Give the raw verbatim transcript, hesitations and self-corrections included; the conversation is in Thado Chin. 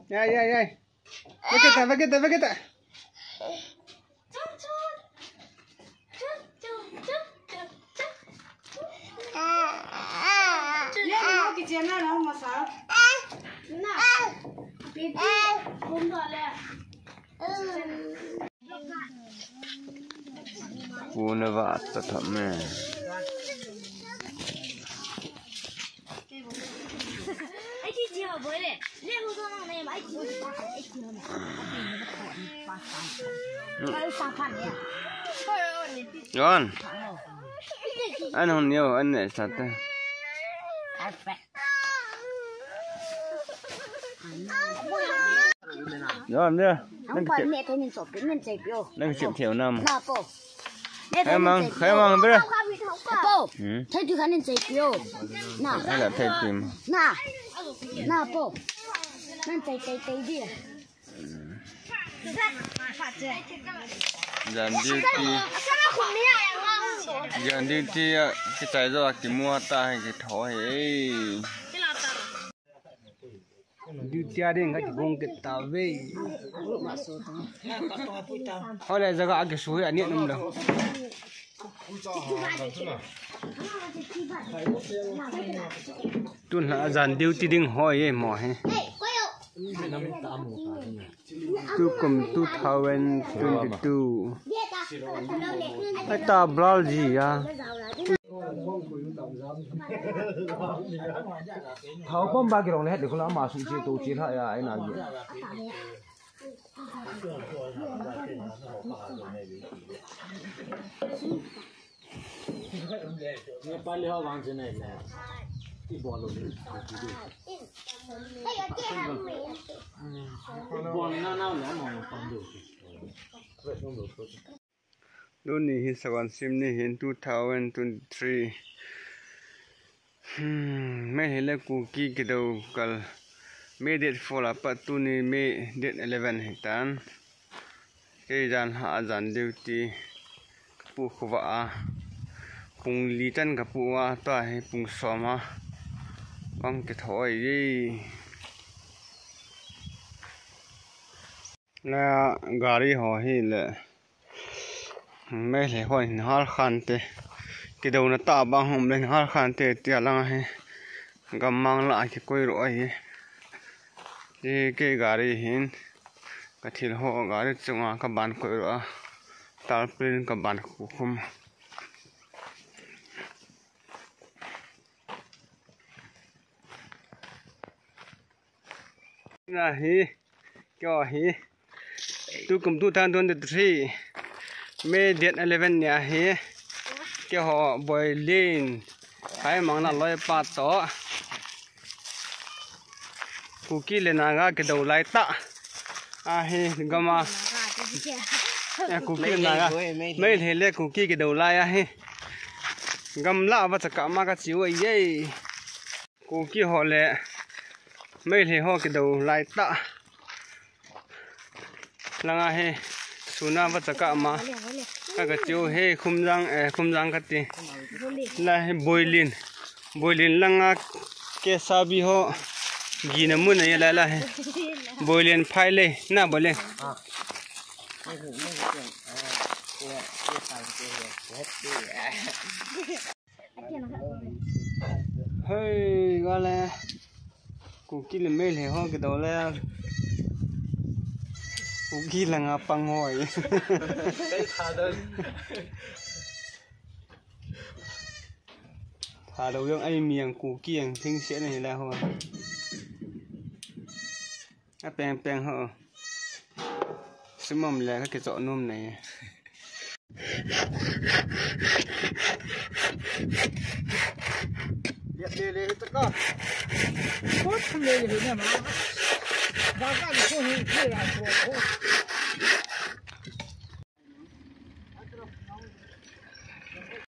Yai, yai, yai. Veketa, veketa, veketa. Puna va ta tham me. John. An hon yo, an ne sa ta. John, ya. Nang pa me te min so pin min chei pio. Nang chim theo nam. Na po. Khai mang, khai mang, bre. Po. Hmm. Thei tu khan in chei pio. Na. Hai la thei tim. Na. Na po. Nan chei chei chei di. Jan duty. Jan duty a kichai jo a kimu a ta hi kitho hi. Duty a ding ka kibung kit ta ve. Hole jaga a kisu hi ani num lo. Tun la jan duty ding hoi e mo he. Tukum two thousand twenty-two. Ai ta blal ji ya. Thao pump ba kirong le het le kula ma sung chi to chi la ya ai na ji. Nepali ho vang chin nei le. Ti bol lo le. Bol na na le mo pang do. Tuni hi sawan sim ni hin two thousand twenty-three. Hmm, Meitei le Kuki kidou kal. May date four a pat tuni May date eleven hi tan. Kei jan ha a jan duty ka pu khuva a. Pung li tan ka pu a, tua hi pung som a. Pang ke thoi ye. Na gari ho hi le. Meitei hon hin hal khan te. Kidouna ta bang hom le hin hal khan te tia lang a hi. Gammang la a kikoi ro ahi. Ti kei gari hin. Ka thil ho gari chunga ka ban koi ro a. Tarpaulin ka ban khu khum. Na hi, keiho hi, tukum two thousand twenty-three, May date eleven ni ahi, keiho Boilin, Khaimangna loipa toh, Kuki le Naga kidou lai tah, ahi, gam a, eh, Kuki le Naga, Meitei le Kuki kidou lai ahi, gamla va chaka ma ka chiu ye. Kuki ho le Meitei ho kidou lai tah. Langa hi suna va chaka ma. Ka ka chiu hi Khumjang, eh, Khumjang ka ti. La hi Boilin. Boilin langa ke sabi ho. Gina mun a ya la la hi. Boilin phai le. Na Boilin. Hei, gale. Kuki le Meitei ho kidou le. Kuki langa pang hoi. Kei Thadou. Thadou jong ai mi ang Kuki ang thing se na hi la ho. A peng peng ho. Sum um le ka kichoh nom nei. Liat le le hi taka. Kot tham le le hi na ma. Ba ka ni ko hi ke ya ko ko.